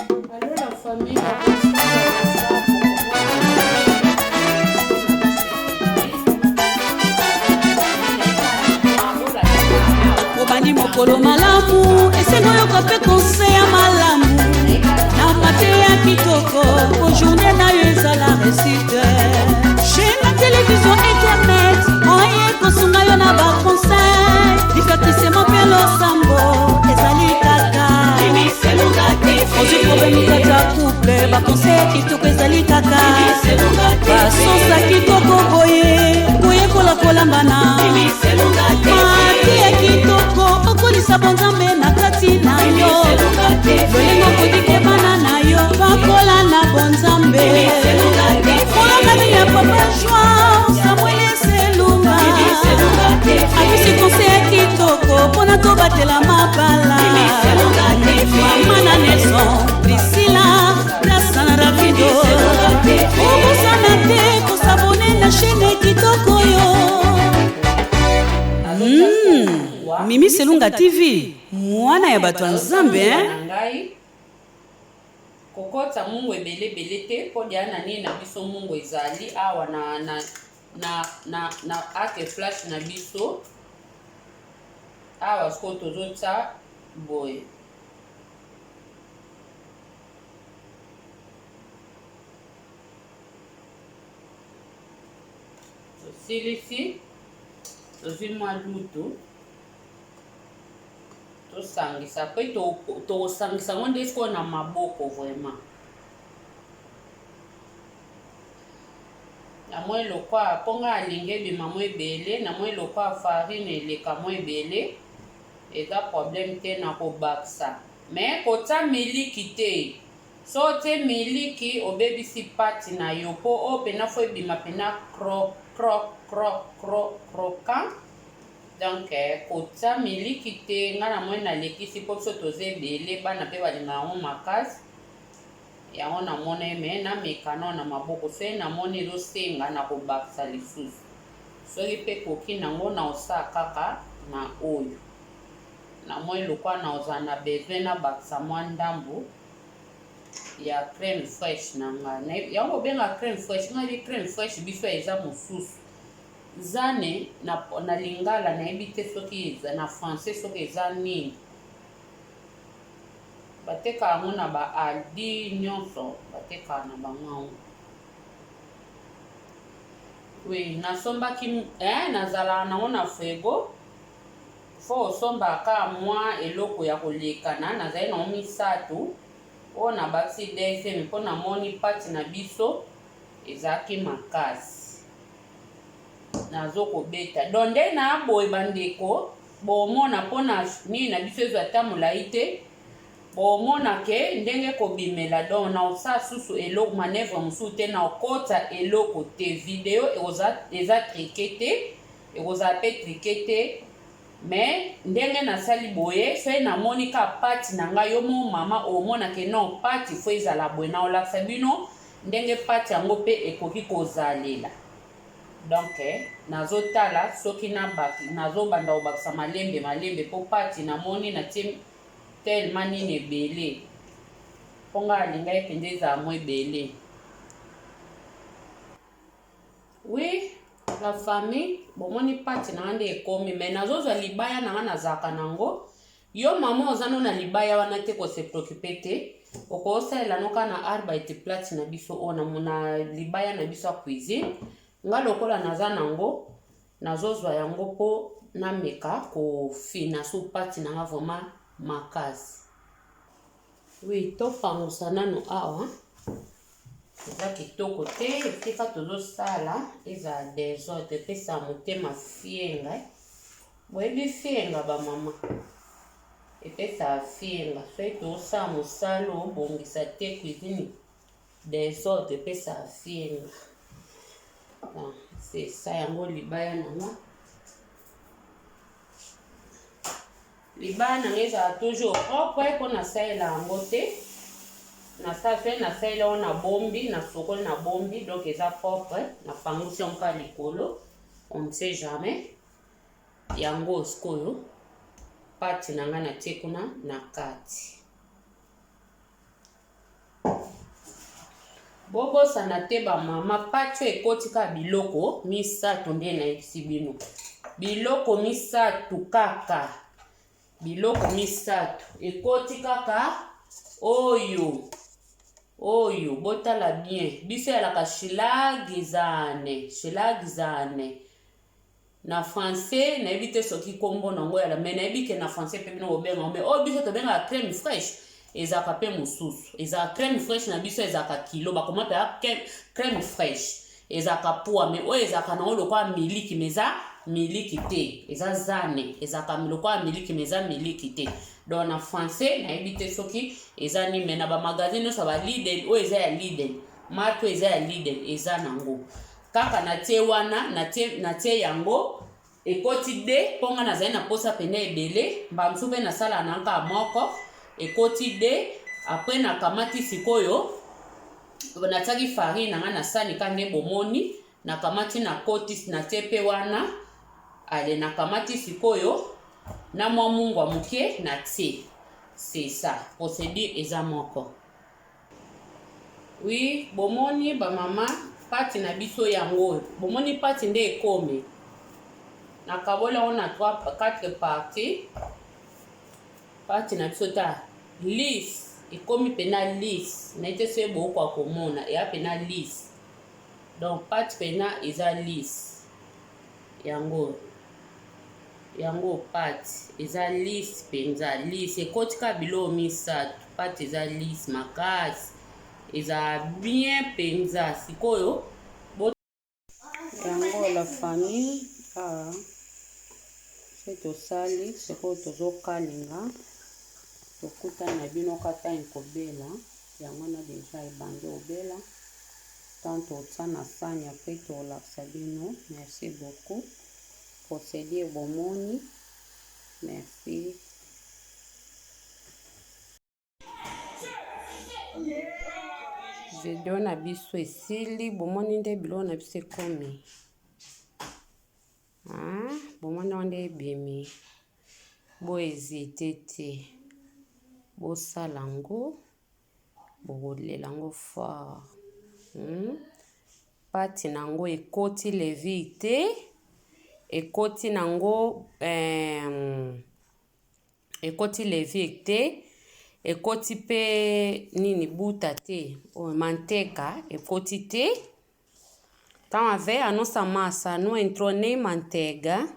Allo la famille, obandi mokolo malamu esengo yoka mpe conseil ya malamu na mateya kitoko po journée na yo ezala réussite chaîne na télévision internet oye kosunga yo na baconseil divertissement mpe losambo ezali kaka ozwi problème kati ya couple baconseil kitoko ezali kaka basosa kitoko boye koyekola kolambana mateya kitoko okolisa bonzambe na kati na yo lolenge okodike bana na yo bakola na bonzambe molongani ya papa joan samuel eselunga apesi conseil ya kitoko mpona tobatela mabala mama na nelson priscilla grasa na rapido obosana te kosabone na chaîne kitoko yo mm, mimi selunga tv mwana ya bato ya nzambe eh? Kokotisa mungu ebele ebele te mpo deja na nini na biso mungu ezali awa na na na na na ake flash na biso awa sikoyo tozotya boye tosilisi tozwi mwa lutu tosangisa mpe tokosangisa yango nde sikoyo na maboko vraiment namoni lokwa mpo ngai alingi ebima mwa ebele namoni lokwa farine eleka mwa ebele eza problème te na kobakisa me kotia miliki te so otie miliki obebisi pati na yo mpo oyo mpena fo ebima mpena cro cro cro cro croquant Donc kotia miliki te nga na moni nalekisi po biso toza ebele bana pe balinga yango makasi yango namona ye me nameka nao na maboko soki namoni ezosenga na kobakisa lisusu soki pe ekoki nango na osala kaka na oyo namoni lokola na ozala na besoin nabakisa mwa ndambu ya crème fraiche na nga yango bobenga crème fraiche nga yebi crème fraiche biso eza mosusu Zane na na lingala nayebi te soki eza na français soki eza nini batekaka yango na ba Aldi nyonso batekaka na bango yango oui nasombaki eh, nazalaka nango na frigo fo osombaka kaka mwa eloko ya kolekana nazali nango misato oyo nabakisi deuxième mpo namoni pati na biso ezalaki makasi Nazo kobeta donc nde na boye bandeko bomona mpona nini na biso ezwa ata molai te bomona ke ndenge kobimela donc na osala susu eloko manœuvre mosusu te na okota eloko te video eza trike te ekozala mpe trike te mais ndenge nasali boye soki namoni ka pati na ngai yo mo mama omona ke non pati fo ezala boye na olakisa bino ndenge pati yango mpe ekoki kozalela Donc nazotala soki nazobanda kobakisa malembe malembe mpo pati namoni natie tellement nini ebele mpo ngai alingaki mpenza ezala mwa ebele. Oui la famille bomoni pati na nga nde ekomi mais nazozwa libaya na nga nazalaka nango Yo maman oza no na libaya wana te ko se preoccuper te okosalela no kaka na arbeit plate na biso oyo na, na libaya na biso ya cuisine nga lokola naza nango nazozwa yango mpo nameka kofina supati na nga vraiment makasi oui topangusa nanu awa eza kitoko te esika tozosala ezala desordre epesa motema fienga Boyebi fienga ba mama epesaka fienga soki tosala mosala obongisa te cuisine desordre epesaka fienga ah, c'est ça yango libaya na nga libaya na nga ezala toujours propre mpo nasalela yango te nasala soki nasalela yango na bombi nasokoli na bombi donc eza propre napangusi yango kaka likolo on ne sait jamais Yango sikoyo pate na ngai natie kuna na kati. Bobosana te ba mama paco ekoti kaka biloko misato nde nayebisi bino biloko misato kaka biloko misato ekoti kaka oyo oyo botala bien biso eyalaka shilagizane shilagizane na français nayebi te soki nkombo na yango yala mais nayebi ke na français mpe bino bobenga yango mais oyo biso tobengaka crème fraîche ezalaka mpe mosusu ezalaka crème fraîche na biso ezalaka kilo bakoma mpe crème fraîche ezalaka poids mais oyo ezalaka nango lokola miliki mais eza miliki te eza zane ezalaka lokola miliki mais eza miliki te donc na français nayebi te soki eza nini mais na bamagasin nyonso ya balidel oyo eza ya lidel marque oyo eza ya lidel eza nango Kaka natie wana, natie, natie yango, ekoti de, mpo nga nazali na posa pene ebele, mbala mosusu mpe nasala na nka moko, ekoti de, après nakamati sikoyo, natiaki farine na nga na sani ka nde bomoni, nakamati nakoti, natie mpe wana, ale nakamati sikoyo, na mwa mungwa moke natie. C'est ça, procédure eza moko. Oui, bomoni ba mama pati na biso yango oyo. Bomoni pati nde ekomi. Nakaboli yango na 3 4 parties. Pati na biso ta lisse ekomi pena lisse. Naye te soki bokoka komona eya pena lisse. Donc pati pena eza lisse. Yango oyo. Yango pate eza lisse penza lisse ekoti kaka biloko misato pate eza lisse makasi eza bien penza sikoyo bo yango la famille ah se tosali sikoyo tozokalinga tokutani na bino kata ekobela yango wana deja ebandi obela tant totia na sani apres tolakisa bino merci beaucoup Procedure bomoni. Merci. Video na biso esili, bomoni nde biloko na biso ekomi. Ah, bomoni yango nde ebimi. Bo hésiter te. Bosala yango, bokolela yango fort. Hmm? Pate na yango ekoti levure te, ekoti na yango eh, ekoti levure te, ekoti pe nini buta te, oyo manteka ekoti te. Então a ver a nossa massa não entrou nem manteiga,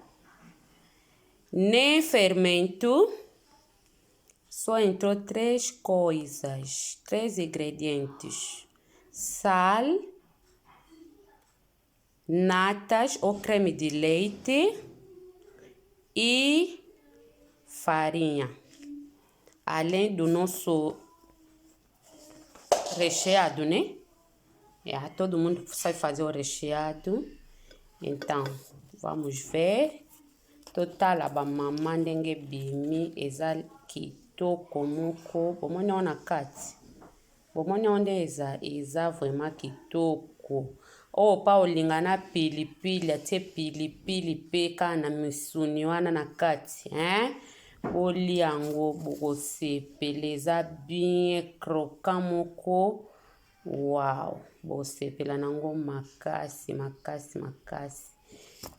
nem fermento, só entrou três coisas, três ingredientes: sal, natas ou creme de leite e farinha. Além do nosso recheado, né? É, todo mundo sabe fazer o recheado. Então, vamos ver. Totala ba mama ndenge ebimi eza kitoko moko bomoni yango na kati bomoni yango nde eza eza vraiment kitoko oyo pa olinga na pilipili atie pilipili pe kaka na misuni wana na kati hein bolia yango bokosepela eza bien croquant moko Wow, bosepela nango makasi makasi makasi.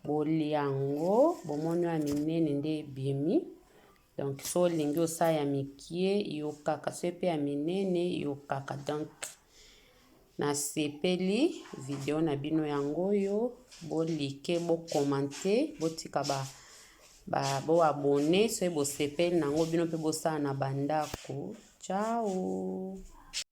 Bolia yango, bomoni ya minene nde ebimi. Donc so olingi osala ya mikie yo kaka, so pe ya minene yo kaka. Donc nasepeli video na bino yango oyo, bolike, bokomante, botika ba ba bo abonne soki bosepeli nango bino mpe bosala na bandako. Ciao.